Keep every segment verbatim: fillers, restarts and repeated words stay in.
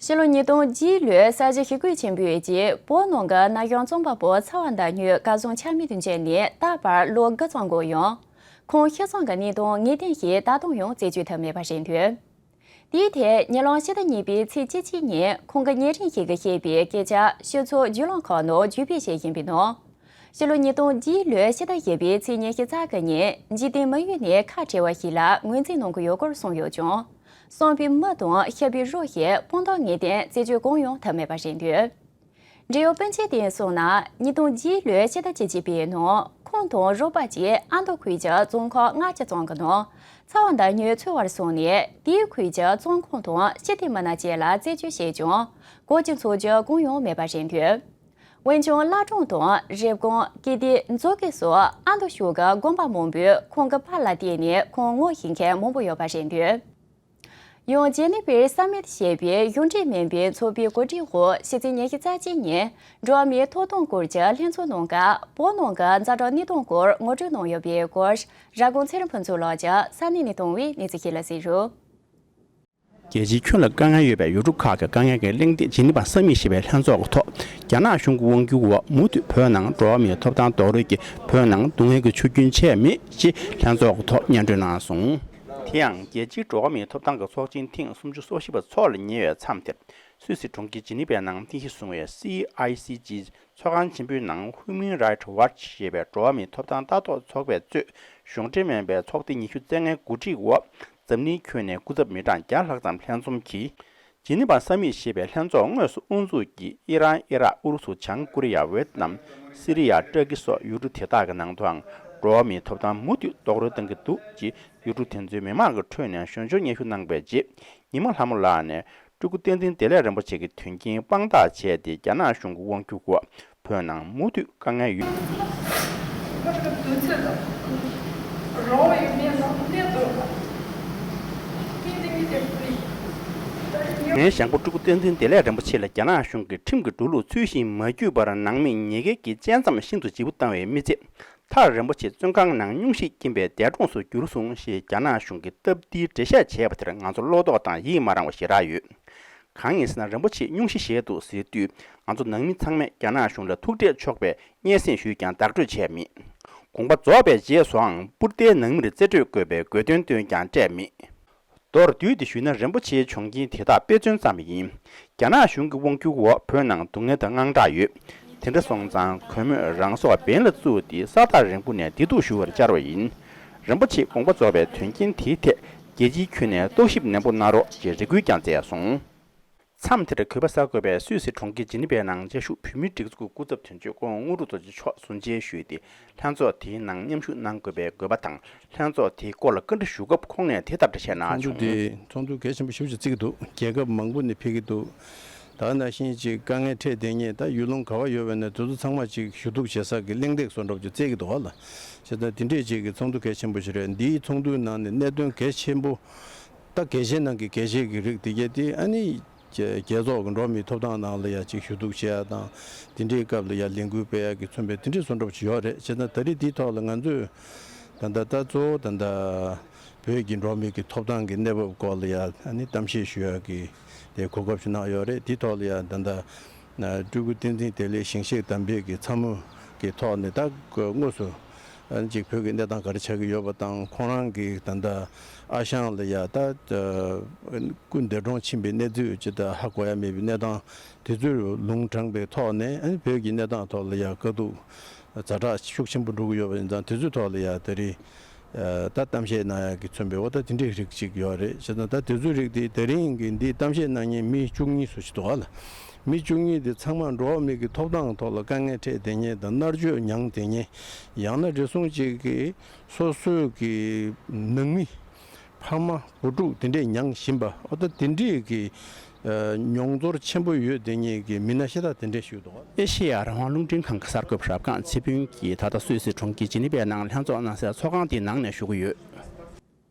ཕྱི་ལོ་ཉིས་སྟོང་བརྒྱད་ལོའི་ས་གཞི་ཞི་རྒོལ་ཆེན་པོའི་རྗེས་བོད་ནང་གི་ན་གཞོན་རྩོམ་པ་པོ་ཚ་བ་མདའ་སྨྱོས་གར་སོང་ཆ་མེད་དུ་གྱུར་ནས་ད་བར་ལོ་དགུ་ཙམ་འགོར་ཡང་། ཁོང་ཤི་གསོན་གྱི་གནས་སྟངས་ངེས་གཏན་ཞིག་ད་དུང་ཡང་རྩད་གཅོད་ཐུབ་མེད་པ་རེད་འདུག་དེའི་ཐད་ཉེ་ལམ་ཕྱི་ཟླ་གཉིས་པའི་ཚེས་བཅུ་གཅིག་ཉིན་ཁོང་གི་ཉེ་རིང་ཞིག་གིས་བཤད་པའི་སྐད་ཆ་ཕྱི་ཚོགས་བརྒྱུད་ལམ་ཁག་ནང་བརྒྱུད་སྤེལ་བྱེད་བཞིན་པའི་ནང་། ཕྱི་ལོ་ཉིས་སྟོང་བརྒྱད་ལོའི་ཕྱི་ཟླ་བཞི་པའི་ཚེས་ཉི་ཤུ་རྩ་དགུ་ཉིན་འཇིག་རྟེན་མི་ཡུལ་ནས་ཁ་བྲལ་བ་ཞིག་ལ་ངོས་འཛིན་གནང་གི་ཡོད་སྐོར་གསུངས་ཡོད་ཀྱང་། གསོན་པོའི་མི་དང་ཤི་བའི་རོ་ཞིག་དཔང་རྟགས་ངེས་གཏན་རྩད་གཅོད་གང་ཡང་ཐུབ་མེད་པ་རེད་འདུག་འབྲེལ་ཡོད་སྤུན་མཆེད་དེས་གསུངས་ན། ཉིས་སྟོང་བརྒྱད་ལོའི་ཕྱི་ཟླ་བཅུ་གཅིག་པའི་ནང་ཁོང་དང་རོགས་པ་བཅས་ཨ་མདོ་ཁུལ་གྱི་རྫོང་ཁག་ལྔ་བཅུ་ཙམ་གྱི་ནང་ཚ་བ་མདའ་སྨྱོས་འཚོལ་བར་སོང་ནས། དེའི་ཁུལ་གྱི་རྫོང་ཁོངས་དང་སྤྱི་བདེ་མི་སྣ་བཅས་ལ་རྩད་གཅོད་བྱས་ཀྱང་། གོ་རྒྱུ་ཚོར་རྒྱུ་གང་ཡང་མེད་པ་རེད་འདུག་འོན་ཀྱང་བླ་བྲང་དང་རེབ་གོང་། ཀིརྟི། མཛོད་དགེ་སོགས་ཨ་མདོ་ཕྱོགས་ཀྱི་དགོན་པ་མང་པོས་ཁོང་གི་པར་ལ་བལྟས་ནས་ཁོང་ངོ་ཤེས་མཁན་མང་པོ་ཡོད་པ་རེད་འདུག་ཡང་ཇི་ནི་ཝར་སམ་མིཊ་ཞེས་པའི་གཞུང་འབྲེལ་མིན་པའི་ཚོགས་པའི་གོ་སྒྲིག་འོག་ཕྱི་ཚེས་ཉི་ཤུ་རྩ་གཅིག་ཉིན་འགྲོ་བ་མིའི་ཐོབ་ཐང་སྐོར་གྱི་ལྷན་ཚོགས་ནང་། བོད་ནང་གི་ཛ་དྲག་གནས་སྟངས་སྐོར་ངོ་སྤྲོད་གནང་ཡོད་པའི་སྐོར། ར་སྒང་ཚེ་རིང་ཕུན་ཚོགས་ལགས་ཀྱིས་ས་གནས་ནས་བཏང་བའི་གནས་ཚུལ་ཞིག་ལ་གསན་རོགས། རྒྱལ་སྤྱིའི་ཁྱོན་ལ་དཀའ་ངལ་ཡོད་པའི་ཡུལ་གྲུ་ཁག་གི་དཀའ་ངལ་གྱི་གླེང་སྟེགས་ཇི་ནི་ཝར་སམ་མིཊ་ཞེས་པའི་ལྷན་ཚོགས་ཀྱི་ཐོག་རྒྱ་ནག་གཞུང་གི་དབང་སྒྱུར་འོག་མུ་མཐུད་བོད་ནང་འགྲོ་བ་མིའི་ཐོབ་ཐང་རྡོག་རོལ་གྱིས་བོད་ནང་སྡུག་བསྔལ་གྱི་ཆུ་རྒྱུན་ཆད་མེད་ཅེས་ལྷན་ཚོགས་ཀྱི་ཐོག་སྙན་སྒྲོན་གནང་སོང་། དེ་ཡང་རྒྱལ་སྤྱིའི་འགྲོ་བ་མིའི་ཐོབ་ཐང་གི་ཚོགས་ཆེན་ཐེངས་སུམ་ཅུ་སོ་བཞི་པ་འཚོགས་ལ་ཉེ་བའི་མཚམས་དེར། སུད་སི་གྲོང་ཁྱེར་ཇི་ནི་ཝའི་ནང་རྟེན་གཞི་བཟུང་བའི་སི་ཨའི་སི་ཇི་ཚོགས་ཁང་ཆེན་པོའི་ནང་Human Rights Watch ཞེས་པའི་འགྲོ་བ་མིའི་ཐོབ་ཐང་ལྟ་རྟོག་ཚོགས་པས་གཙོས་གཞུང་འབྲེལ་མིན་པའི་ཚོགས་སྡེ་ཉི་ཤུ་རྩ་ལྔའི་གོ་སྒྲིག་འོག་འཛམ་གླིང་ཁྱོན་ནས་སྐུ་ཚབ་མི་གྲངས་བརྒྱ་ལྷག་ཙམ་ལྷན་འཛོམས་ཀྱིས། ཇི་ནི་ཝར་སམ་མིཊ་ཞེས་པའི་ལྷན་ཚོགས་དངོས་སུ་དབུ་འཛུགས་ཀྱིས་ཨི་རན། ཨི་རག་ཨུ་རུ་སུ། བྱང་ཀོ་རི་ཡ། ཝེ་ཏི་ནམ། སི་རི་ཡ། ཏུར་ཀི་སོགས་ཡུལ་གྲུ་དེ་དག་གི་ནང་དུའང་འགྲོ་བ་མིའི་ཐོབ་ཐང་མུ་མཐུད་རྡོག་རོལ་གཏོང་གི་འདུག་ཅེས་ཡུལ་གྲུ་དེ་ཚོའི་མི་མང་གི་ཁྲོད་ནས་ཞུ་སྦྱོར་སྙན་ཞུ་གནང་བའི་རྗེས། ཉི་མ་ལྷ་མོ་ལགས་ནས་སྤྲུལ་སྐུ་བསྟན་འཛིན་བདེ་ལེགས་རིན་པོ་ཆེ་གི་དོན་རྐྱེན་དཔང་རྟགས་བྱས་ཏེ། རྒྱ་ནག་གཞུང་གི་དབང་སྒྱུར་འོག་བོད་ནང་མུ་མཐུད་དཀའ་ངལ་ཡོད། ངའི་ཞང་པོ་སྤྲུལ་སྐུ་བསྟན་འཛིན་བདེ་ལེགས་རིན་པོ་ཆེ་ལ་རྒྱ་ནག་གཞུང་གིས་ཁྲིམས་ཀྱི་འགྲོ་ལུགས་ཚུལ་བཞིན་མ་བརྒྱུད་པར་ནང་མི་ཉེས་སྐལ་གྱི་བཅད་མཚམས་ཤིན་ཏུ་ལྗིད་པོ་བཏང་བའི་མི་ཚད། མཐར་རིན་པོ་ཆེ་བཙོན་ཁང་ནང་སྙུང་གཞི་སྐྱེས་པའི་འདས་གྲོངས་སུ་གྱུར་སོང་ཞེས་རྒྱ་ནག་གཞུང་གིས་སྟབས་བདེའི་འགྲེལ་བཤད་བྱས་པ་དེར་ང་ཚོ་བློ་དོགས་དང་ཡིད་མ་རངས་པ་ཞེ་དྲག་ཡོད། གང་ཡིན་ཟེར་ན། རིན་པོ་ཆེས་སྙུང་གཞི་བཞེས་འདུག་ཟེར་དུས། ང་ཚོ་ནང་མི་ཚང་མས་རྒྱ་ནག་གཞུང་ལ་ཐུག་འཕྲད་ཆོག་པའི་སྙན་སེང་ཞུས་ཀྱང་བདག་སྤྲོད་བྱས་མེད། དགོངས་པ་རྫོགས་པའི་རྗེས་སུའང་སྤུར་ཟླའི་ནང་མིར་རྩིས་སྤྲོད་དགོས་པའི་དགོས་འདུན་བཏོན་ཀྱང་སྤྲད་མེད། མདོར་བསྡུས་ཏེ་ཞུས་ན། རིན་པོ་ཆེའི་བྱུང་རྐྱེན་དེ་དག་དཔེ་མཚོན་ཙམ་ཡིན། རྒྱ་ནག་གཞུང་གི་དབང་སྒྱུར་འོག་བོད་ནང་སྡུག་བསྔལ་དང་དངངས་སྐྲག་ཡོད། དེ་འདྲ་སོང་ཙང་གུས་མོས་རང་སྲོག་འབེན་ལ་བཙུགས་ཏེ་ས་ཐག་རིང་པོ་ནས་བདེ་སྡུག་ཞུ་བར་བཅར་བ་ཡིན། རིན་པོ་ཆེས་དགོངས་པ་རྫོགས་པའི་དོན་རྐྱེན་དེའི་ཐད་རྒྱལ་སྤྱིའི་ཁྱོན་ནས་རྟོག་ཞིབ་ནན་པོ་གནང་རོགས་ཅེས་རེ་སྐུལ་ཀྱང་མཛད་སོང་། མཚམས་དེར་གུས་པ་གསར་འགོད་པས་སུད་སི་གྲོང་ཁྱེར་ཇི་ནི་ཝའི་ནང་བཅའ་བཞུགས་བོད་མིའི་སྒྲིག་འཛུགས་ཀྱི་སྐུ་ཚབ་དོན་གཅོད་སྐུ་ངོ་དངོས་གྲུབ་རྡོ་རྗེ་མཆོག་གསུང་མཇལ་ཞུས་ཏེ། ལྷན་ཚོགས་དེའི་ནང་མཉམ་ཞུགས་གནང་དགོས་པའི་དགོས་པ་དང་། ལྷན་ཚོགས་དེའི་སྐོར་ལ་བཀའ་འདྲི་ཞུ་སྐབས་ཁོང་ནས་དེ་ལྟར་འགྲེལ་བཤད་གནང་བྱུང་། ཚོགས་འདུ་དེ་ཚོགས་འདུ་གལ་ཆེན་པོ་ཞེ་པོ་ཅིག་བརྩི་གི་འདུག་རྒྱལ་ཁབ་མང་པོ་ནས་ཕེབས་ཀྱི་འདུག་ད་ག་ནང་བཞིན་ཅིག་དཀའ་ངལ་འཕྲད་བསྡད་མཁན་ད་ཡུལ་ལུང་ག་བ་ཡོད་པ་ནས་དེ་ཚོ་ཚང་མ་ཅིག་ཞུ་གཏུག་བྱེད་ས་གི་གླེང་སྟེགས་བཟོ་འདྲ་པོ་ཅིག་བརྩི་གི་འདུག་བ་ལ། བྱས་ཙང་དེ་འདྲས་ཅིག་གི་ཚོགས་འདུ་གལ་ཆེན་པོ་ཞིག་རེད། འདིའི་ཚོགས་འདུའི་ནང་ནས་གནད་དོན་གལ་ཆེན་པོ། ད་གལ་ཆེན་ནང་གི་གལ་ཆེ་གི་རིགས་དེ་གས་དེ་ཨ་ནི། རྒྱལ་རྒྱལ་ཚོགས་ཀྱི་འགྲོ་བ་མིའི་ཐོབ་ཐང་ནང་ལ་ཡ་ཅིག་ཞུ་གཏུག་བྱེད་ཡ་དང་། དེ་འདྲའི་སྐབས་ལ་ཡ་ལས་འགུལ་སྤེལ་ཡ་གི་མཚོན་པའི་དེ་འདྲའི་བཟོ་འདྲ་པོ་ཅིག་ཡོད་རེད། བྱས་ཙང་ད་རེས་དེའི་ཐོག་ལ་ང་ཚོས་ད་ལྟ་ད་གཙོ་བོ་ད་ལྟ་བོད་ཀྱི་འགྲོ་བ་མིའི་གི་ཐོབ་ཐང་གི་གནས་བབ་སྐོར་ལ་ཡ་ཨ་ནི་གཏམ་བཤད་ཞུ་ཡ་གི་དེ་གོ་སྐབས་ཤིག་གནང་ཡོད་རེད། དེའི་ཐོག་ལ་ཡ་ད་ལྟ་སྤྲུལ་སྐུ་བསྟན་འཛིན་བདེ་ལེགས་ཞིང་གཤེགས་དམ་པའི་གི་ཚ་མོ་གི་ཐོག་ནས་ད་དངོས་སུ། ཨ་ནི་ཅིག་བོད་ཀྱི་གནས་སྟངས་ག་རེ་ཆགས་ཀྱི་ཡོད་པ་དང་། ཁོང་རང་གི་ད་ལྟ་ཨ་ཞང་ལ་ཡ་ད་སྐུ་འདས་གྲོངས་ཕྱིན་པའི་གནས་ཚུལ་ཅིག་ད་ཧ་གོ་ཡ་མེད་པའི་གནས་སྟངས་དེ་ཚོ་ལུང་དྲངས་པའི་ཐོག་ནས། ཨ་ནི་བོད་ཀྱི་གནས་སྟངས་ཐོག་ལ་ཡ་དཀའ་སྡུག་ཛ་དྲག་ཤུགས་ཆེན་པོ་འགྲོ་གི་ཡོད་པ་ཡིན་ཙང་། དེ་ཚོའི་ཐོག་ལ་ཡ་ད་རེས་ད་གཏམ་བཤད་གནང་ཡ་གི་མཚོན་པའི་འོ་ད་དེ་འདྲའི་རིགས་ཅིག་ཡོད་རེད། བྱས་ཙང་ད་དེ་ཚོའི་རིགས་དེ་དེ་རིང་གི་འདི་གཏམ་བཤད་གནང་མཁན་མི་བཅུ་གཉིས་སུ་ཞིག་འདུག་ག་ལ། མི་བཅུ་གཉིས་དེ་ཚང་མ་འགྲོ་བ་མིའི་གི་ཐོབ་ཐང་ཐོག་ལ་དཀའ་ངལ་འཕྲད་བསྡད་མཁན་དང་མནར་གཅོད་མྱངས་བསྡད་མཁན། ཡང་ན་རེ་ཟུང་ཅིག་གིས་སོ་སོའི་གི་ནང་མི་ཕ་མ་བུ་ཕྲུག་དེ་འདྲས་མྱངས་བཞིན་པ། འོ་ད་དེ་འདྲས་ཀྱི་མྱོང་ཚོར་ཆེན་པོ་ཡོད་བསྡད་མཁན་གྱི་མི་སྣ་ཤ་སྟག་དེ་འདྲས་ཞིག་འདུག་ག། ཨེ་ཤེ་ཡ་རང་དབང་རླུང་འཕྲིན་ཁང་གི་གསར་འགོད་པ་རབ་སྒང་ཚེ་ཕུན་གྱིས་ད་ལྟ་སུད་སི་གྲོང་ཁྱེར་ཇི་ནི་ཝའི་ནང་ལྷན་ཚོགས་གནང་སའི་ཚོགས་ཁང་དེའི་ནང་ནས་ཞུ་གི་ཡོད།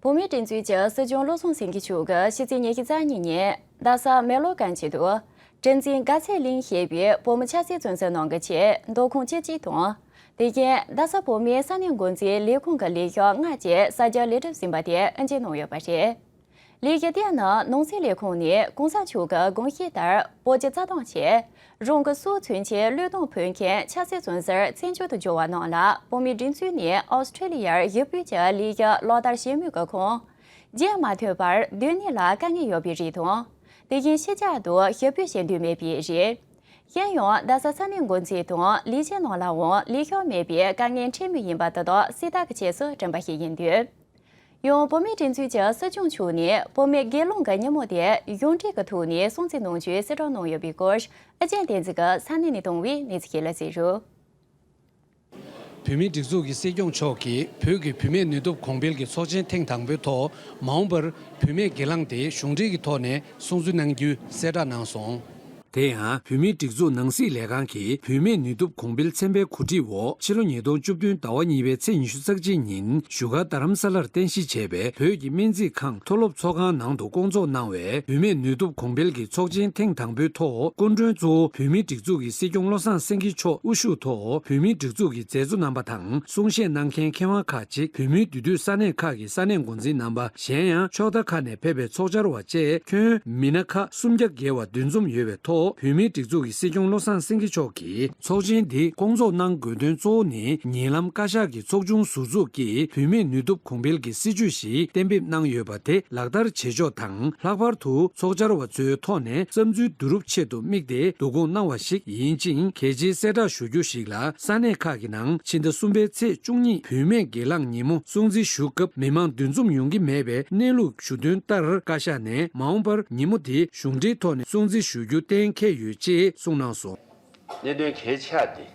བོད་མིའི་སྒྲིག་འཛུགས་ཀྱི་སྲིད་སྐྱོང་བློ་བཟང་སེང་གེ་མཆོག་གིས་ཕྱི་ཚེས་ཉི་ཤུ་རྩ་གཉིས་ཉིན་རྡ་ས་མེག་ལོར་གྷན་ཇི་དུ། གྲུ་འཛིན་དགའ་ཚལ་གླིང་ཞེས་པའི་བོད་མི་ཆབ་སྲིད་བཙོན་ཟུར་རྣམས་ཀྱི་ཆེད་མདོ་ཁམས་བཅུ་གཅིག་དང་། དེ་བཞིན་རྡ་ས་བོད་མིའི་ས་གནས་འགོ་འཛིན་ལས་ཁུངས་ཀྱི་ལས་ཤག་ལྔ་བཅས་གསར་བསྐྱར་ལས་སྒྲུབ་ཟིན་པ་དེ་དབུ་འབྱེད་གནང་ཡོད་པ་རེད། ལས་ཀ་དེ་ནི་ནང་སྲིད་ལས་ཁུངས་ནས་གོང་ས་མཆོག་གི་དགོངས་བཞེད་ལྟར་བོད་ཀྱི་རྩ་དོན་ཆེད་རང་གི་སྲོག་ཚུན་ཆད་བློས་གཏོང་ཕོད་མཁན་ཆབ་སྲིད་བཙོན་ཟུར་བཙན་བྱོལ་དུ་འབྱོར་བ་རྣམས་ལ་བོད་མིའི་སྒྲིག་འཛུགས་ནས་ཨོ་སི་ཁྲེ་ལི་ཡར་ཞི་བསྡུར་གྱི་ལས་ཀ་ལག་བསྟར་བྱེད་མུས་ཀྱི་ཁོངས། རྒྱན་མ་ཐོན་པར་སྡོད་གནས་ལ་དཀའ་ངལ་ཡོད་པའི་རིགས་དང་། དེ་བཞིན་ཕྱི་རྒྱལ་དུ་ཞི་བསྡུར་བྱེད་འདོད་མེད་པའི་རིགས། གཞན་ཡང་རྡ་ས་ས་གནས་འགོ་འཛིན་དང་ལས་བྱེད་རྣམས་ལའང་ལས་ཤོག་མེད་པའི་དཀའ་ངལ་འཕྲད་མུས་ཡིན་པ་དེ་དག་སེལ་ཐབས་ཀྱི་ཆེད་དུ་བསྐྲུན་པ་ཞིག་ཡིན་དུས། ཡང་བོད་མིའི་སྒྲིག་འཛུགས་ཀྱི་སྲིད་སྐྱོང་མཆོག་ནས་བོད་མིའི་སྒེར་ལངས་ཀྱི་ཉིན་མོ་དེ་གཞུང་འབྲེལ་གྱི་ཐོག་ནས་སྲུང་བརྩི་གནང་རྒྱུའི་གསལ་བསྒྲགས་གནང་ཡོད་པའི་སྐོར་ཨ་ཅེ་བསྟན་འཛིན་གྱིས་ས་གནས་ནས་བཏང་བའི་གནས་ཚུལ་ཞིག་ལ་གཟིགས་རོགས། བོད་མིའི་སྒྲིག་འཛུགས་ཀྱི་སྲིད་སྐྱོང་མཆོག་གིས་བོད་ཀྱི་བུད་མེད་ནུས་སྟོབས་གོང་འཕེལ་གྱི་ཚོགས་ཆེན་ཐེངས་དང་པོའི་ཐོག་མ་འོངས་པར་བུད་མེད་སྒེར་ལངས་དེ་གཞུང་འབྲེལ་གྱི་ཐོག་ནས་སྲུང་བརྩི་གནང་རྒྱུའི་གསལ་བསྒྲགས་གནང་སོང་། དེ་ཡང་བོད་མིའི་སྒྲིག་འཛུགས་ནང་སྲིད་ལས་ཁང་གིས་བུད་མེད་ནུས་སྟོབས་གོང་འཕེལ་ཚན་པའི་གོ་སྒྲིག་འོག་ཕྱི་ལོ་ཉིས་སྟོང་བཅུ་བདུན་ཟླ་བ་གཉིས་པའི་ཚེས་ཉི་ཤུ་རྩ་གཅིག་ཉིན་བཞུགས་སྒར་རྡ་རམ་ས་ལར་རྟེན་གཞི་བྱས་པའི་བོད་ཀྱི་སྨན་རྩིས་ཁང་མཐོ་སློབ་ཚོགས་ཁང་ནང་དུ་བསྐོང་ཚོགས་གནང་བའི་བུད་མེད་ནུས་སྟོབས་གོང་འཕེལ་གྱི་ཚོགས་ཆེན་ཐེངས་དང་པོའི་ཐོག་སྐུ་མགྲོན་གཙོ་བོ་བོད་མིའི་སྒྲིག་འཛུགས་ཀྱི་སྲིད་སྐྱོང་བློ་བཟང་སེང་གེ་མཆོག་དབུ་བཞུགས་ཐོག་བོད་མིའི་སྒྲིག་འཛུགས་ཀྱི་མཛད་གཙོ་རྣམ་པ་དང་གསུང་བཤད་གནང་མཁན་མཁས་དབང་ཁག་ཅིག་བོད་མིའི་འདུས་སྡོད་ས་གནས་ཁག་གི་ས་གནས་འགོ་འཛིན་རྣམ་པ། གཞན་ཡང་ཕྱོགས་མཐའ་ཁག་ནས་ཕེབས་པའི་ཚོགས་བཅར་བ་བཅས་ཁྱོན་མི་སྣ་ཁག་སུམ་བརྒྱ་བརྒལ་བ་འདུ་འཛོམས་ཡོད་པའི་ཐོག་བོད་མིའི་སྒྲིག་འཛུགས་ཀྱི་སྲིད་སྐྱོང་བློ་བཟང་སེང་གེ་མཆོག་གིས་ཚོགས་ཆེན་འདི་སྐོང་ཚོགས་གནང་དགོས་དོན་གཙོ་བོ་ནི་ཉེ་ལམ་བཀའ་ཤག་གི་ཚོགས་ཆུང་ཟུར་འཛུགས་ཀྱིས་བུད་མེད་ནུས་སྟོབས་གོང་འཕེལ་གྱི་སྲིད་ཇུས་ཤིག་གཏན་འབེབས་གནང་ཡོད་པ་དེ་ལག་བསྟར་བྱེད་ཕྱོགས་དང་། ལྷག་པར་དུ་ཚོགས་བཅར་བ་ཚོའི་ཐོག་ནས་བསམ་ཚུལ་བསྡུ་རུབ་ཆེད་དུ་དམིགས་ཏེ་བསྡུ་སྐོང་གནང་བ་ཞིག་ཡིན་ཅིང་། གལ་ཆེའི་གསལ་བསྒྲགས་ཞུ་རྒྱུ་ཞིག་ལ། ས་གནས་ཁག་གི་ནང་ཕྱི་ཟླ་གསུམ་པའི་ཚེས་བཅུ་གཉིས་བུད་མེད་སྒེར་ལངས་ཉིན་མོ་སྲུང་བརྩི་ཞུ་སྐབས་མི་མང་འདུ་འཛོམས་ཡོང་གི་མེད་པའི་གནས་ལུགས་ཞུ་དོན་ལྟར། བཀའ་ཤག་ནས་མ་འོངས་པར་ཉིན་མོ་དེ་གཞུང་འབྲེལ་ཐོག་ནས་སྲུང་བརྩི་ཞུ་རྒྱུ་གཏན་འཁེལ་ཡོད་ཅེས་གསུངས་གནང་སོང་། གནད་དོན་གལ་ཆེ་བ་དེ།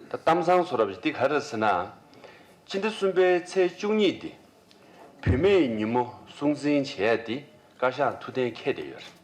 ད་གཏམ་བཟང་བཟོ་འདྲ་པོ་ཞིག་འདི་ག་རེ་རེད་ཟེར་ན། ཕྱི་ཟླ་གསུམ་པའི་ཚེས་བཅུ་གཉིས་དེ། བུད་མེད་ཉིན་མོ་སྲུང་བརྩི་བྱེད་ཡ་དེ་བཀའ་ཤག་ཐུགས་གཏན་འཁེལ་བསྡད་ཡོད་རེད།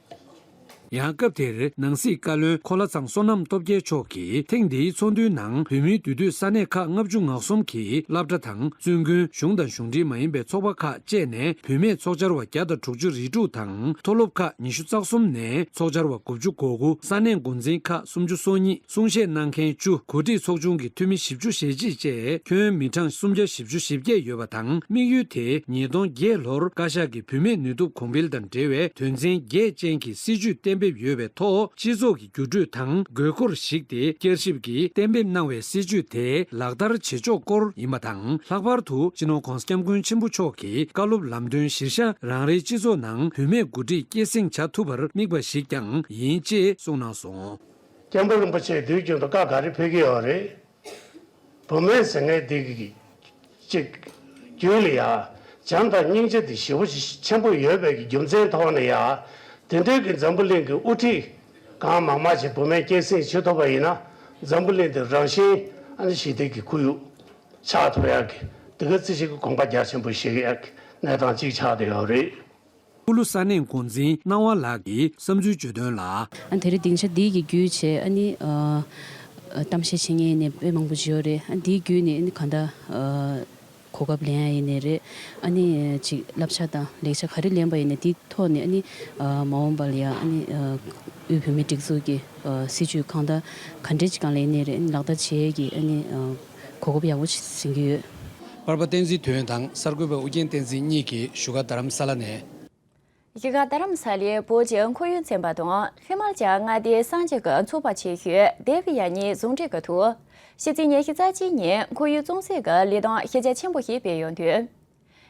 ཡང་སྐབས་དེར་ནང་སྲིད་བཀའ་བློན་འཁོར་ལྷ་ཚང་བསོད་ནམས་སྟོབས་རྒྱལ་མཆོག་གིས་ཐེངས་འདིའི་ཚོགས་འདུའི་ནང་བོད་མིའི་འདུས་སྡོད་ས་གནས་ཁག་ལྔ་བཅུ་ང་གསུམ་གྱི་སློབ་གྲྭ་དང་བཙུན་དགོན། གཞུང་དང་གཞུང་འབྲེལ་མ་ཡིན་པའི་ཚོགས་པ་ཁག་བཅས་ནས་བུད་མེད་ཚོགས་བཅར་བ་བརྒྱ་དང་དྲུག་ཅུ་རེ་དྲུག་དང་། མཐོ་སློབ་ཁག་ཉི་ཤུ་རྩ་གསུམ་ནས་ཚོགས་བཅར་བ་དགུ་བཅུ་གོ་དགུ། ས་གནས་འགོ་འཛིན་ཁག་སུམ་ཅུ་སོ་གཉིས། གསུང་བཤད་གནང་མཁན་བཅུ། གོ་སྒྲིག་ཚོགས་ཆུང་གི་འཐུས་མི་བཞི་བཅུ་ཞེ་གཅིག་བཅས་ཁྱོན་མི་གྲངས་སུམ་བརྒྱ་བཞི་བཅུ་ཞེ་བརྒྱད་ཡོད་པ་དང་། དམིགས་ཡུལ་དེ་ཉིས་སྟོང་བརྒྱད་ལོར་བཀའ་ཤག་གིས་བུད་མེད་ནུས་སྟོབས་གོང་འཕེལ་དང་འབྲེལ་བའི་དོན་ཚན་བརྒྱད་ཅན་གྱི་སྲིད་ཇུས་གཏན་འབེབས་ཡོད་པའི་ཐོག་སྤྱི་ཚོགས་ཀྱི་འགྱུར་འགྲོས་དང་དགོས་མཁོར་གཞིགས་ཏེ་བསྐྱར་ཞིབ་ཀྱིས་གཏན་འབེབས་གནང་བའི་སྲིད་ཇུས་དེ་ལག་བསྟར་བྱེད་ཕྱོགས་སྐོར་ཡིན་པ་དང་། ལྷག་པར་དུ་སྤྱི་ནོར་༧གོང་ས་༧སྐྱབས་མགོན་ཆེན་པོ་མཆོག་གི་བཀའ་སློབ་ལམ་སྟོན་གཞིར་བཞག་རང་རེའི་སྤྱི་ཚོགས་ནང་བུད་མེད་འགོ་ཁྲིད་སྐྱེད་སྲིང་བྱ་ཐུབ་པར་དམིགས་པ་ཞིག་ཀྱང་ཡིན་ཅེས་གསུངས་གནང་སོང་། སྐྱབས་མགོན་རིན་པོ་ཆེས་དུས་རྒྱུན་དུ་བཀའ་ག་རེ་ཕེབས་ཀྱི་ཡོད་རེད། བུད་མེད་ཟེར་མཁན་འདི་གི་ཅིག་རྒྱུད་ལ་ཡ་བྱམས་དང་སྙིང་རྗེ་འདི་ཞེ་པོ་ཆེན་པོ་ཡོད་པའི་གི་རྒྱུ་མཚན་ཐོག་ནས་ཡ། དེ་འདྲའི་གི་འཛམ་བུ་གླིང་གི་དབུ་ཁྲིད་གང་མང་མང་ཞིག་བུད་མེད་སྐྱེད་སྲིང་བྱེད་ཐུབ་པ་ཡིན་ན། འཛམ་བུ་གླིང་འདི་རང་བཞིན་ཨ་ནི་ཞི་བདེ་གི་ཁོར་ཡུག་ཆགས་ཐུབ་ཡག་གི་འདི་ག་ཙི་ཞིག་གི་དགོངས་པ་རྒྱ་ཆེན་པོ་བཞེས་ཡག་གི་གནས་སྟངས་གཅིག་ཆགས་བསྡད་ཡོད་རེད། ཀུ་ལུ་ས་གནས་འགོ་འཛིན་སྣང་བ་ལགས་ཀྱིས་བསམ་ཚུལ་བརྗོད་དོན་ལ། ཨ་དེ་རིང་སྡིངས་ཆ་འདི་གི་བརྒྱུད་བྱས་ཨ་ནི་ཨ་གཏམ་བཤད་བྱེད་མཁན་ནི་དཔེ་མང་པོ་ཅིག་ཡོད་རེད། ཨ་འདིའི་བརྒྱུད་ནས་ཨ་ནི་གང་ལྟར་ཨ་གོ་སྐབས་ལེན་ཡ་ཡིན་ནའི་རེད། ཨ་ནི་ཅིག་བསླབ་བྱ་དང་ལེགས་ཆ་ག་རེ་ལེན་པ་ཡིན་ནའི་འདིའི་ཐོག་ནས་ཨ་ནི་ཨ་མ་འོངས་པ་ལ་ཡ་ཨ་ནི་ཨ་དབུས་བོད་མིའི་སྒྲིག་འཛུགས་ཀྱི་ཨ་སྲིད་བྱུས་གང་ལྟར་ག་འདྲས་ཅིག་གང་ལེན་ནའི་རེད། ཨ་ནི་ལག་བསྟར་བྱེད་ཡས་ཀྱི་ཨ་ནི་ཨ་གོ་སྐབས་ཡག་པོ་ཅིག་ཟིན་གྱི་ཡོད། པར་པ་བསྟན་འཛིན་དོན་དང་གསར་འགོད་པ་ཨུ་རྒྱན་བསྟན་འཛིན་གཉིས་ཀྱིས་བཞུགས་སྒར་རྡ་རམ་ས་ལ་ནས། བཞུགས་སྒར་རྡ་རམ་ས་ལའི་བོད་ཀྱི་ཁོར་ཡུག་ཚན་པ་དང་ཧི་མ་ལ་ཅལ་མངའ་སྡེའི་སངས་རྒྱས་ཀྱི་ཚོགས་པ་ཆེ་ཤོས་དེ་བི་ཡ་གཉིས་ཟུང་འབྲེལ་གྱི་ཐོག་ཕྱི་ཚེས་ཉི་ཤུ་རྩ་གཅིག་ཉིན་ཁོར་ཡུག་གཙང་སེལ་གྱི་ལས་དོན་ཤེས་བྱ་ཆེན་པོ་ཞིག་སྤེལ་ཡོད་འདུག་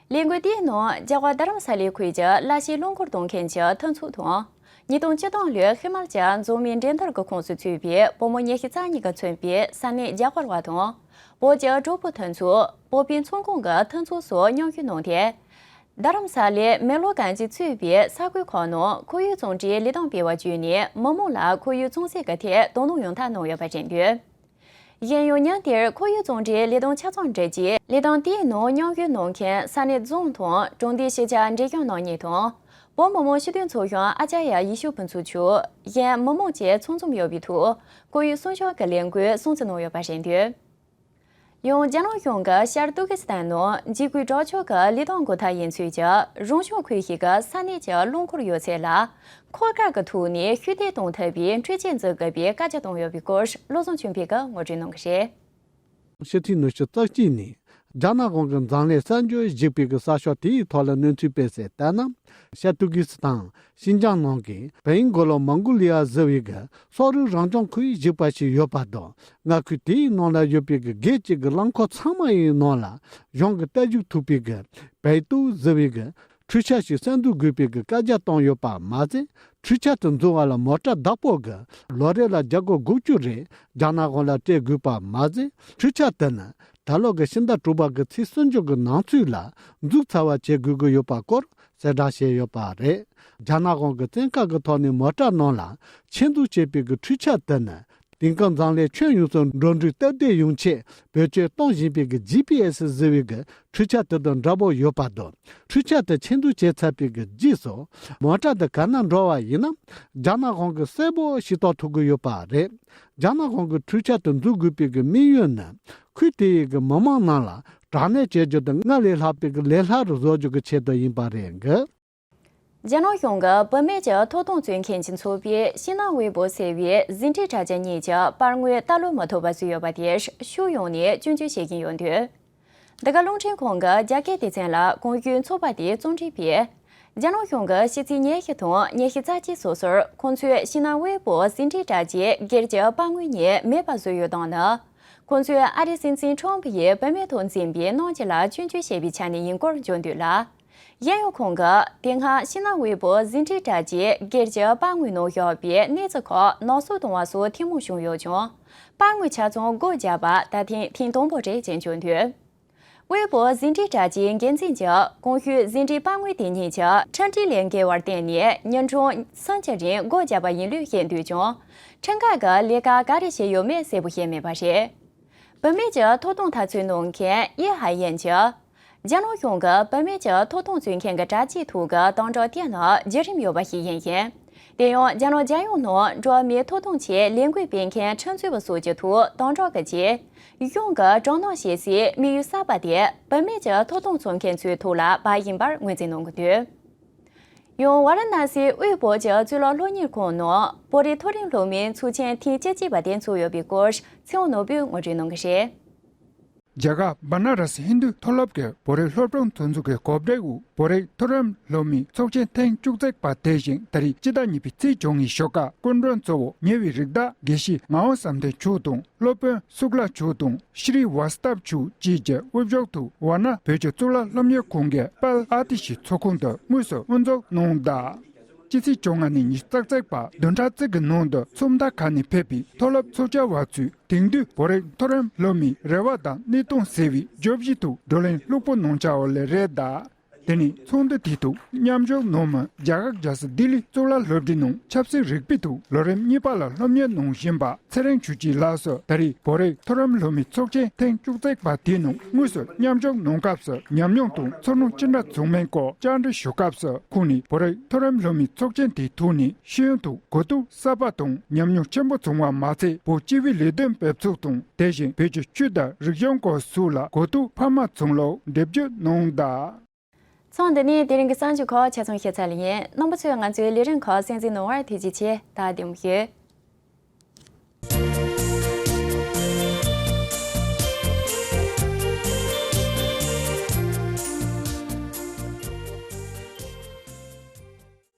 ལས་འགུལ་དེའི་ནང་རྒྱ་གར་རྡ་རམ་ས་ལའི་ཁུལ་གྱི་གླ་ཆའི་རླངས་འཁོར་གཏོང་མཁན་གྱི་མཐུན་ཚོགས་དང་། ཉིས་སྟོང་བཅུ་དང་ལོའི་ཧི་མ་ལ་ཅལ་འཛམ་གླིང་འགྲན་བསྡུར་གྱི་ཁོངས་སུ་ཚུད་པའི་བུ་མོ་ཉི་ཤུ་རྩ་གཉིས་ཀྱིས་མཚོན་པའི་ས་གནས་རྒྱ་གར་བ་དང་། བོད་ཀྱི་གྲོགས་པོ་མཐུན་ཚོགས། བོད་པའི་ཚོང་ཁང་གི་མཐུན་ཚོགས་སོགས་མཉམ་ཞུགས་གནང་སྟེ། རྡ་རམ་ས་ལའི་མེག་ལོར་གྷན་ཇི་གཙོས་པའི་ས་ཁུལ་ཁག་ནང་ཁོར་ཡུག་གཙང་སྦྲའི་ལས་དོན་སྤེལ་བ་བརྒྱུད་ནས་མི་མང་ལ་ཁོར་ཡུག་གཙང་སེལ་གྱི་ཐད་དོ་སྣང་ཡོང་ཐབས་གནང་ཡོད་པ་རེད་འདུག་གཞན་ཡང་ཉིན་དེར་ཁོར་ཡུག་གཙང་སྦྲའི་ལས་དོན་ཆ་ཚང་འགྲུབ་རྗེས་ལས་དོན་དེའི་ནང་མཉམ་ཞུགས་གནང་མཁན་ས་གནས་རྫོང་དང་གྲོང་སྡེའི་ཤེས་བྱ་འགྲེམས་སྤེལ་གནང་མཁན་དང་། བོད་མི་མང་སྤྱི་འཐུས་ཚོགས་གཞོན་ཨ་ཅར་ཡ་ཡེ་ཤེས་ཕུན་ཚོགས་མཆོག་གཞན་མི་མང་བཅས་ཚང་འཛོམས་ཡོད་པའི་ཐོག་ཁོར་ཡུག་སྲུང་སྐྱོབ་ཀྱི་ལས་འགུལ་སྲུང་བརྩི་གནང་ཡོད་པ་རེད་འདུག་ཡང་རྒྱ་ནག་གཞུང་གིས་ཤར་ཏུར་ཀི་སི་ཐན་ནང་འཇིགས་སྐུལ་དྲག་སྤྱོད་ཀྱི་ལས་དོན་འགོ་ཐབས་ཡིན་ཚུལ་གྱི་རང་སྐྱོང་ཁུལ་ཞིག་གི་ས་གནས་ཀྱི་རླངས་འཁོར་ཡོད་ཚད་ལ་འཁོར་སྐར་གྱི་ཐོག་ནས་ཤུགས་ཐེབས་གཏོང་ཐུབ་པའི་འཕྲུལ་ཆས་འཛུགས་དགོས་པའི་བཀའ་རྒྱ་བཏང་ཡོད་པའི་སྐོར་བློ་བཟང་ཆོས་འཕེལ་གྱིས་ངོ་སྤྲོད་གནང་གི་རེད། ཕྱི་དྲོའི་ཉི་ཤུ་རྩ་གཅིག་ནས་ རྒྱ་ནག་གཞུང་གི་འཛམ་གླིང་གསར་འགྱུར་གཞིགས་པའི་གི་གསར་ཤོག་དེའི་ཐོག་ལ་གནས་ཚུལ་སྤེལ་གསལ་ལྟར་ན། ཤར་ཏུར་ཀི་སི་ཐན། ཤིན་ཅང་ནང་གི་བེང་གོ་ལོ་མོང་གོ་ལི་ཡ་ཟེར་བའི་གི་སོག་རིགས་རང་སྐྱོང་ཁུལ་ཞིག་པ་ཞིག་ཡོད་པ་དང་། མངའ་ཁུལ་དེའི་ནང་ལ་ཡོད་པའི་གི་སྒེར་གཅིག་གི་རླངས་འཁོར་ཚང་མ་ཡི་ནང་ལ་གཞུང་གི་རྟ་རྒྱུག་ཐུག་པའི་གི་བེ་ཏུའུ་ཟེར་བའི་གི་འཕྲུལ་ཆས་ཤིག་གསར་འཛུགས་དགོས་པའི་གི་བཀའ་རྒྱ་བཏང་ཡོད་པ་མ་ཟད། འཕྲུལ་ཆས་དེ་འཛུགས་པ་ལ་མོ་ཊ་བདག་པོ་གི་ལོ་རེ་ལ་རྒྱ་སྒོར་དགུ་བཅུ་རེ་རྒྱ་ནག་གཞུང་ལ་སྤྲད་དགོས་པ་མ་ཟད། འཕྲུལ་ཆས་དེ་ནི་ད་ལོ་གི་ཕྱི་ཟླ་དྲུག་པ་གི་ཚེས་སུམ་ཅུ་གི་ནང་ཚུད་ལ་འཛུགས་ཚར་བ་བྱེད་དགོས་ཀྱི་ཡོད་པ་སྐོར་གསལ་བསྒྲགས་བྱས་ཡོད་པ་རེད། རྒྱ་ནག་གཞུང་གི་བཙོན་ཁང་གི་ཐོག་ནས་མོ་ཊ་ནང་ལ་ཆེད་འཛུགས་བྱས་པའི་གི་འཕྲུལ་ཆས་དེ་ནི་དེང་སྐབས་འཛམ་གླིང་ཁྱོན་ཡོངས་སུ་འགྲོ་འགྲུལ་སྟབས་བདེ་ཡོང་ཆེད་བེད་སྤྱོད་གཏོང་བཞིན་པའི་གི་ཇི་པི་ཨེ་སི་ཟེར་བའི་གི་འཕྲུལ་ཆས་དེ་དང་འདྲ་པོ་ཡོད་པ་དང་། འཕྲུལ་ཆས་དེ་ཆེད་འཛུགས་བྱས་ཚར་བའི་གི་རྗེས་སུ་མོ་ཊ་དེ་ག་ན་འགྲོ་བ་ཡིན་ན་རྒྱ་ནག་གཞུང་གིས་གསལ་པོ་ཤེས་རྟོགས་ཐུབ་ཀྱི་ཡོད་པ་རེད། རྒྱ་ནག་གཞུང་གིས་འཕྲུལ་ཆས་དེ་འཛུགས་དགོས་པའི་གི་དམིགས་ཡུལ་ནི་ཁུལ་དེ་ཡི་གི་མི་མང་ནང་ལ་དྲག་གནོན་བྱེད་རྒྱུ་དེ་སྔར་ལས་ལྷག་པའི་གི་ལས་སླ་རུ་བཟོ་རྒྱུ་གི་ཆེད་དུ་ཡིན་པ་རེད་འགི། རྒྱ་ནག་གཞུང་གིས་བུད་མེད་ཀྱི་ཐོབ་ཐང་རྩོད་མཁན་གྱི་ཚོགས་པས་ཤིན་ནན་ཝེ་པོ་ཟེར་བའི་ཟིན་བྲིས་དྲ་རྒྱ་གཉིས་ཀྱི་པར་ངོས་ལྟ་ཀློག་མི་ཐུབ་པ་བཟོས་ཡོད་པ་དེ་ཕྱོགས་ཡོངས་ནས་སྐྱོན་བརྗོད་བྱེད་ཀྱིན་ཡོད་འདུག་འདི་ག་རླུང་འཕྲིན་ཁང་གིས་རྒྱ་སྐད་སྡེ་ཚན་ལ་གོང་ཞུས་ཚོགས་པ་དེའི་རྩོམ་སྒྲིག་པས། རྒྱ་ནག་གཞུང་གིས་ཕྱི་ཚེས་ཉི་ཤུ་དང་ཉི་ཤུ་རྩ་གཅིག་སོ་སོར་ཁོང་ཚོས་ཤིན་ནན་ཝེ་པོ་ཟིན་བྲིས་དྲ་རྒྱའི་སྒེར་གྱི་པར་ངོས་གཉིས་མེད་པ་བཟོས་ཡོད་སྟངས་ནི། ཁོང་ཚོས་ཨ་རིའི་སྲིད་འཛིན་ཁྲོམ་ཕུ་ཡིས་བུད་མེད་ཐོག་འཛིན་པའི་གནང་སྤྱོད་ལ་སྐྱོན་བརྗོད་བྱས་པའི་ཆ་ནས་ཡིན་སྐོར་བརྗོད་འདུག་ལ། གཞན་ཡང་ཁོང་གིས་དེ་སྔ་ཤིན་ནན་ཝེ་པོ་ཟིན་བྲིས་དྲ་རྒྱའི་སྒེར་གྱི་པར་ངོས་ནང་བཞག་པའི་གནས་ཚུལ་ཁག་ནག་བསུབ་གཏོང་བ་སོགས་ཐུན་མོང་བྱུང་ཡོད་ཀྱང་། པར་ངོས་ཆ་ཚང་སྒོ་བརྒྱབ་པ་ད་ཐེངས་ཐེངས་དང་པོ་རེད་ཅེས་བརྗོད་འདུག་ཝེ་པོ་ཟིན་བྲིས་དྲ་རྒྱའི་འགན་འཛིན་གྱིས་གོང་ཞུས་ཟིན་བྲིས་པར་ངོས་དེ་གཉིས་ཀྱི་ཁྲིམས་སྒྲིག་ལས་འགལ་བར་བརྟེན་ནས་ཉིན་གྲངས་སུམ་ཅུ་རིང་སྒོ་བརྒྱབ་པ་ཡིན་ལུགས་བཤད་འདུག་ཀྱང་། ཁྲིམས་འགལ་གྱི་ལས་ཀ་ག་རེ་བྱས་ཡོད་མེད་གསལ་པོ་བཤད་མེད་པ་རེད། བུད་མེད་ཀྱི་ཐོབ་ཐང་འཐབ་རྩོད་གནང་མཁན་ཡེ་ཧ་ཡན་གྱིས། རྒྱ་ནག་གཞུང་གིས་བུད་མེད་ཀྱི་ཐོབ་ཐང་རྩོད་མཁན་གྱི་དྲ་རྒྱའི་ཐོག་གི་དམ་དྲག་དེ་ནི་བརྒྱུད་རིམ་ཡོད་པ་ཞིག་ཡིན་ཞིང་། དེ་ཡང་རྒྱ་ནག་རྒྱལ་ཡོངས་ནང་འགྲོ་བ་མིའི་ཐོབ་ཐང་ཆེད་ལས་འགུལ་སྤེལ་མཁན་ཁྲིམས་རྩོད་པ་སོགས་ཀྱི་ཐོག་དམ་དྲག་གི་རྗེས། གཞུང་གིས་དྲག་གནོན་བྱེད་སའི་དམིགས་ཡུལ་གསར་པ་དེ་བུད་མེད་ཀྱི་ཐོབ་ཐང་རྩོད་མཁན་ཚོའི་ཐོག་ལ་བབས་ཡིན་པར་ངོས་འཛིན་གནང་གི་འདུག་ཡང་ཝཱ་ར་ཎ་སིའི་དབུས་བོད་ཀྱི་གཙུག་ལག་སློབ་གཉེར་ཁང་ནང་བོད་རིགས་མཐོ་རིམ་སློབ་མའི་ཚོགས་ཆེན་ཐེངས་བཅུ་གཅིག་པ་དེ་འཚོགས་ཡོད་པའི་སྐོར་ཚེ་དབང་ནོར་བུས་ངོ་སྤྲོད་གནང་གི་རེད། རྒྱ་གར་བ་ན་ར་སི་ཧིན་རྡུ་མཐོ་སློབ་ཀྱི་བོད་རིགས་སློབ་སྦྱོང་དུས་འཛིན་གྱི་གོ་སྒྲིག་འོག་བོད་རིགས་མཐོ་རིམ་སློབ་མའི་ཚོགས་ཆེན་ཐེངས་བཅུ་གཅིག་པ་དེ་བཞིན་ད་རེས་སྤྱི་ཟླ་གཉིས་པའི་ཚེས་བཅོ་ལྔའི་ཞོགས་ཀ་སྐུ་མགྲོན་གཙོ་བོ་ཉེ་བའི་རིགས་བདག་དགེ་བཤེས་ངག་དབང་བསམ་གཏན་མཆོག་དང་སློབ་དཔོན་སུག་ལ་མཆོག་དང་ཤྲི་ཝཱ་སྟབ་མཆོག་བཅས་ཀྱི་དབུ་འཇུག་ཐོག་ཝཱ་ཎ་བོད་ཀྱི་གཙུག་ལག་སློབ་གཉེར་ཁང་གི་དཔལ་ཨ་ཏི་ཤའི་ཚོགས་ཁང་དུ་དངོས་སུ་དབུ་འཛུགས་གནང་གདའ། སྤྱི་ཚེས་བཅོ་ལྔ་ནས་ཉི་ཤུ་རྩ་གཅིག་བར་བདུན་ཕྲག་གཅིག་གི་ནང་དུ་ཚོགས་མཐའ་ཁག་ནས་ཕེབས་པའི་མཐོ་སློབ་ཚོགས་བཅར་བ་ཚོས་དེང་དུས་བོད་རིགས་མཐོ་རིམ་སློབ་མའི་རེ་བ་དང་གནས་སྟངས་ཟེར་བའི་བརྗོད་གཞི་ཐོག་བགྲོ་གླེང་ལྷུག་པོ་གནང་འཆར་བ་ལས་རེད་གདའ། དེ་ནས་ཚོགས་འདུ་དེའི་ཐོག་མཉམ་ཞུགས་གནང་མི་རྒྱ་གར་རྒྱལ་ས་ལྡི་ལི་གཙུག་ལག་སློབ་གྲྭའི་ནང་ཆབ་སྲིད་རིག་པའི་ཐོག་ལོ་རིམ་གཉིས་པ་ལ་སློབ་གཉེར་གནང་བཞིན་པ་ཚེ་རིང་ཆོས་སྐྱིད་ལགས་སུ་ད་རེས་བོད་རིགས་མཐོ་རིམ་སློབ་མའི་ཚོགས་ཆེན་ཐེངས་བཅུ་གཅིག་པ་དེའི་ནང་དངོས་སུ་མཉམ་ཞུགས་གནང་སྐབས་སུ་ཉམས་མྱོང་དང་ཚོར་སྣང་ཅི་འདྲ་བྱུང་མིན་སྐོར་བཅར་འདྲི་ཞུ་སྐབས་སུ་ཁོང་ནས་བོད་རིགས་མཐོ་རིམ་སློབ་མའི་ཚོགས་ཆེན་དེའི་ཐོག་ནས་ཤེས་ཡོན་ཐོག་གོ་རྟོགས་གསར་པ་དང་ཉམས་མྱོང་ཆེན་པོ་བྱུང་བ་མ་ཚད་བོད་སྤྱི་པའི་ལས་དོན་འབབ་ཚུགས་དང་དེ་བཞིན་བོད་ཀྱི་ཆོས་དང་རིག་གཞུང་སྐོར་སོགས་ལ་གོ་རྟོགས་འཕར་མ་བྱུང་ལུགས་འགྲེལ་བརྗོད་གནང་གདའ། མཚམས་འདི་ནས་དེ་རིང་གི་གསར་འགྱུར་ཁག་ཆ་ཚང་ཞུས་ཚར་ལེ་ཡིན། རྣམ་པ་ཚོས་ང་ཚོའི་ལས་རིམ་ཁག་གསན་གཟིགས་གནང་བར་ཐུགས་རྗེ་ཆེ། ད་བདེ་མོ་བྱོས།